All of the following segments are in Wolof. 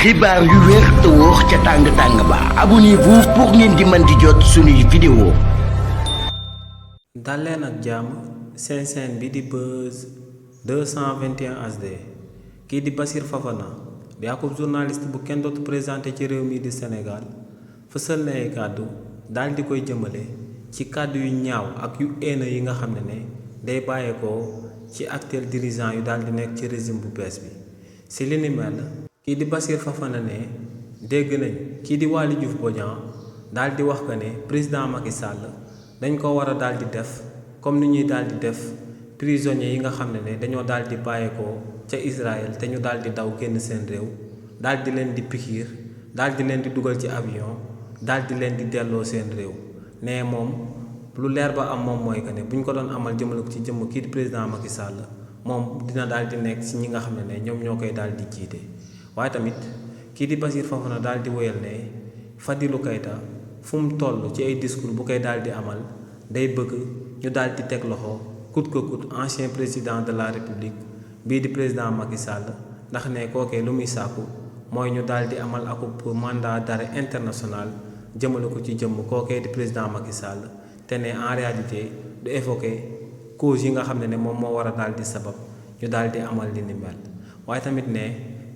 xibaar yu wér te wóor ca tàng ba abonnez-vous pour ngeen di mën di jot suñuy vidéo. dal leen ak jàmm seen chaîne bi di Buzz 221 HD kii di Bassirou Fofana di akub journaliste bu kenn dootu présenté ci réew mi di Sénégal fësal na ay kàddu daal di koy jëmale ci kàddu yu ñaaw ak yu éena yi nga xam ne day bàyyeekoo ci actuel dirigeant yu daal di nekk ci régime bu bees bi si li ni mel kii di Bassirou Fofana ne dégg nañ kii di Waly Diouf Bodian daal di wax que ne président Macky Sall dañ ko war a daal di def comme ni ñuy daal di def prisonniers yi nga xam ne dañoo daal di bàyyeekoo ca Israël te ñu daal di daw génn seen réew daal di leen di pikiir daal di leen di dugal ci avion daal di leen di delloo seen réew ne moom lu leer ba am moom mooy que ne bu ñu ko doon amal jëmale ko ci jëmm kii di président Macky Sall moom dina daal di nekk ci ñi nga xam ne ñoom ñoo koy daal di jiite. waaye tamit kii di Bassirou Fofana daal di woyal ne Fadilou Keita fu mu toll ci ay discours bu koy daal di amal day bëgg ñu daal di teg loxo coûte que coûte ancien président de la république bii di président Macky Sall ndax ne kookee lu muy sàkku mooy ñu daal di amal akub mandat d'arrêt international jëmale ko ci jëmm kookee di président Macky Sall te ne en réalité du évoquer cause yi nga xam ne moom moo war a daal di sabab ñu daal di amal li ni mel waaye tamit ne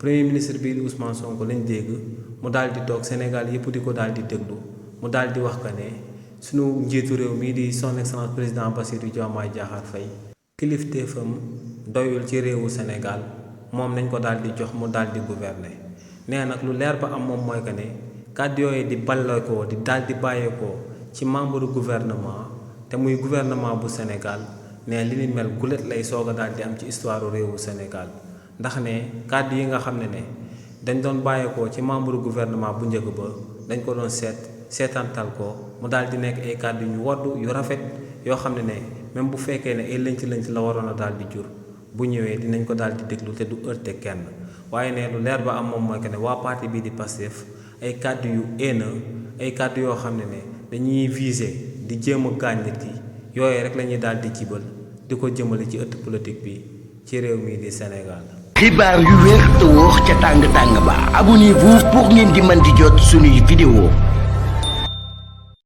premier ministre bii di Ousmane Sonko lañ dégg mu daal di toog Sénégal yëpp di ko daal di déglu mu daal di wax que ne sunu njiitu réew mii di son excellence président Bassirou Diomaye Diakhar Faye kilifteefam doyul ci réewu Sénégal moom nañ ko daal di jox mu daal di gouverner nee nag lu leer ba am moom mooy que ne kàddu yooyu di balleekoo di daal di bàyyeekoo ci membre gouvernement te muy gouvernement bu Sénégal ne li ni mel gulet lay soog a daal di am ci histoire réewu Sénégal ndax ne kàddu yi nga xam ne dañ doon bàyyeekoo ci membre gouvernement bu njëkk ba dañ ko doon seetantal ko mu daal di nekk ay kàddu yu waddu yu rafet yoo xam ne même bu fekkee ne ay lënc la waroon a daal di jur bu ñëwee dinañ ko daal di déglu te du heurte kenn waaye ne lu leer ba am moom mooy que ne waa parti bii di Pastef ay kàddu yu éena ay kàddu yoo xam ne dañuy viser di jéem a gaañ nit yi yooyu rek la ñuy daal di jibal di ko jëmale ci ëtt politique bi ci réew mii di Sénégal. xibaar yu wér te wóor ca tàng ba abonnez-vous pour ngeen di mën di jot suñuy vidéo.